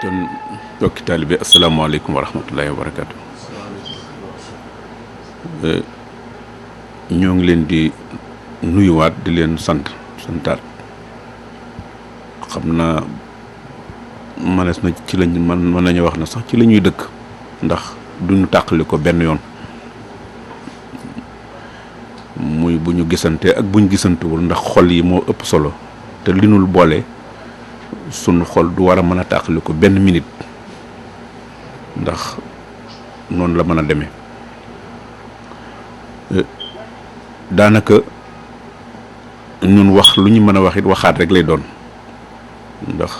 kon mbokki taalibe asalaamaaleykum wa rahmatullahi wa barakaatu. ñoo ngi leen di nuyuwaat di leen santaat xam naa manees na ci lañ mën nañu wax na sax ci la ñuy dëkk ndax duñu tàqali ko benn yoon muy bu ñu gisante ak bu ñu gisantewul ndax xol yi moo ëpp solo te li nul boole sunu xol du war a mën a tàqali ko benn minute ndax noonu la mën a demee daanaka ñun wax lu ñu mën a wax it waxaat rek lay doon ndax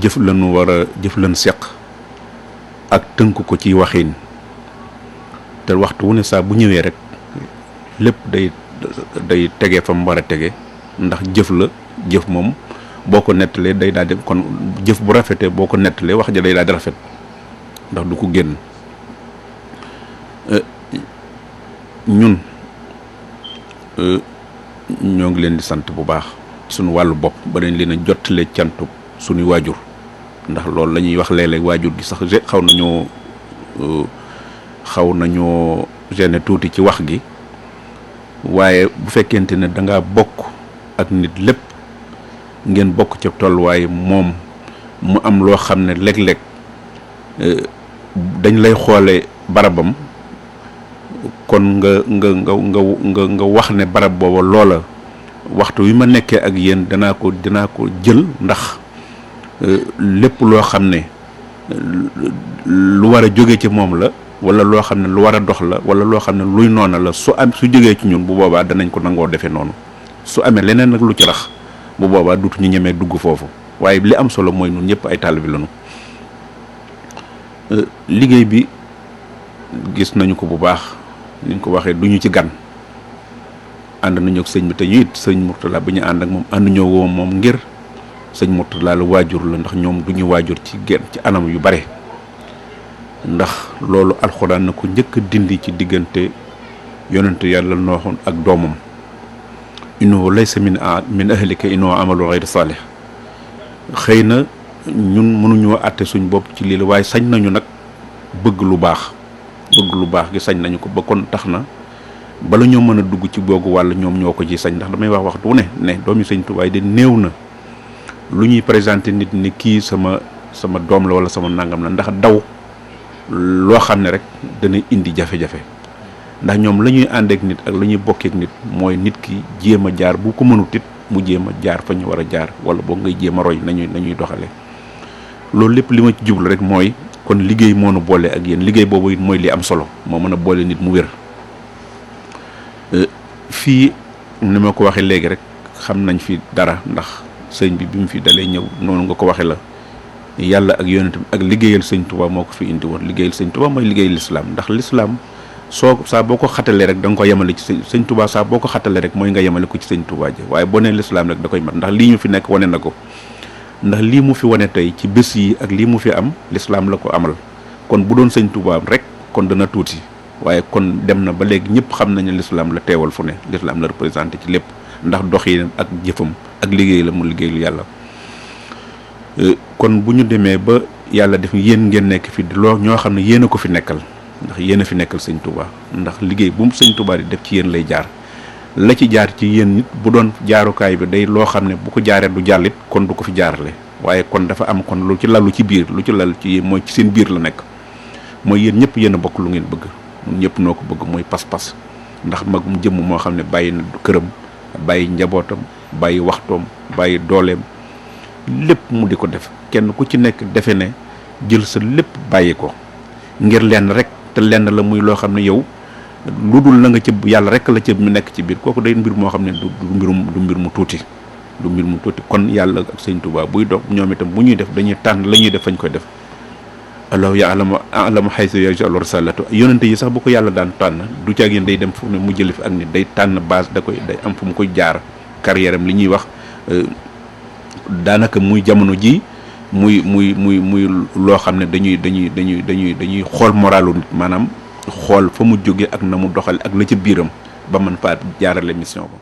jëf lañu war a jëf lañ seq ak tënk ko ci waxin te waxtu wu ne saa bu ñëwee rek lépp day tege fa mu war a tege ndax jëf la jëf moom boo ko nettalee day daal di kon jëf bu rafetee boo ko nettalee wax ja day daal di rafet ndax du ko génn ñun ñoo ngi leen di sant bu baax suñu wàllu bopp ba dañ leen a jottalee cantu suñuy waajur ndax loolu la ñuy wax léeg-léeg waajur gi sax xaw nañoo gêné tuuti ci wax gi waaye bu fekkente ne da ngaa bokk ak nit lépp ngeen bokk ca tolluwaay moom mu am loo xam ne léeg-léeg dañ lay xoole barabam kon nga wax ne barab booba loola waxtu wi ma nekkee ak yéen dinaa ko jël ndax lépp loo xam ne lu war a jóge ci moom la wala loo xam ne lu war a dox la wala loo xam ne luy noona la su jógee ci ñun bu boobaa danañ ko nangoo defee noonu su amee leneen nag lu ci rax bu boobaa dutu ñu ñemee dugg foofu waaye li am solo mooy ñun ñëpp ay taalibe lañu liggéey bi gis nañu ko bu baax ni ñu ko waxee duñu ci gan ànd nañu ak sëñ bi te ñu it sëñ Mourtala bi ñu ànd ak moom ànd ñoo woo moom ngir sëñ Mourtala la waajur la ndax ñoom du ñu waajur ci anam yu bare ndax loolu alxuraan na ko njëkk a dindi ci diggante yonente yàlla nooxoon ak doomam innahu laysa min ahlika innahu amalu ghayri salih xëy na ñun mënuñoo àtte suñ bopp ci lii la waaye sañ nañu nag bëgg lu baax gi sañ nañu ko ba kon tax na bala ñoo mën a dugg ci boogu wàll ñoom ñoo ko ci sañ ndax damay wax waxtu ne doomi sëñ Tuubaa de néew na lu ñuy présenté nit ni kii sama doom la wala sama nangam la ndax daw loo xam ne rek dana indi jafe-jafe ndax ñoom la ñuy àndeek nit ak la ñuy bokkeek nit mooy nit ki jéem a jaar bu ko mënut it mu jéem a jaar fa ñu war a jaar wala boo ngay jéem a roy nañuy doxale loolu lépp li ma ci jublu rek mooy kon liggéey moo nu boole ak yéen liggéey boobu it mooy li am solo moo mën a boole nit mu wér fii ni ma ko waxee léegi rek xam nañ fi dara ndax sëñ bi mu fi dalee ñëw noonu nga ko waxee la yàlla ak yonentam ak liggéeyal sëñ Tuubaa moo ko fi indi woon liggéeyal sëñ Tuubaa mooy liggéeyal lislaam ndax lislaam saa boo ko xatalee rek da nga ko yemale ci sëñ Tuubaa saa boo ko xatalee rek mooy nga yemale ko ci sëñ Tuubaa ji waaye boo nee lislaam rek da koy mat ndax lii ñu fi nekk wane na ko ndax lii mu fi wane tey ci bés yi ak lii mu fi am lislaam la ko amal kon bu doon sëñ Tuubaa rek kon dana tuuti waaye kon dem na ba léegi ñëpp xam nañu lislaam la teewal fu ne lislaam la représenté ci lépp ndax doxinam ak jëfam ak liggéey la mu liggéeylu yàlla kon bu ñu demee ba yàlla def yéen ngeen nekk fi loo ñoo xam ne yéen a ko fi nekkal ndax yéen a fi nekkal sëñ Tuubaa ndax liggéey bu mu sëñ Tuubaa di def ci yéen lay jaar la ci jaar ci yéen nit bu doon jaarukaay bi day loo xam ne bu ko jaaree du jàllit kon du ko fi jaarale waaye kon dafa am kon lu ci lalu ci biir lu ci lal ci mooy ci seen biir la nekk mooy yéen ñëpp yéen a bokk lu ngeen bëgg ñun ñëpp noo ko bëgg mooy pas-pas ndax mag mu jëmm moo xam ne bàyyi na këram bàyyi njabootam bàyyi waxtoom bàyyi dooleem lépp mu di ko def kenn ku ci nekk defe ne jël sa lépp bàyyi ko ngir lenn rek te lenn la muy loo xam ne yow lu dul la nga ci yàlla rek la ci mu nekk ci biir kooku day mbir moo xam ne du mbir mu tuuti kon yàlla ak sëñ Tuubaa buy dox ñoom itam bu ñuy def dañuy tànn la ñuy def fañ koy def allahu ya'lamu haythu yaj'alu risalatu yonente yi sax bu ko yàlla daan tànn du caag yéen day dem fu ne mu jëli fi ak nit day tànn base day am fu mu koy jaar carrière am li ñuy wax daanaka muy jamono ji muy loo xam ne dañuy xool moralu nit maanaam xool fa mu jóge ak na mu doxale ak la ca biiram ba mën faa jaarale mission ba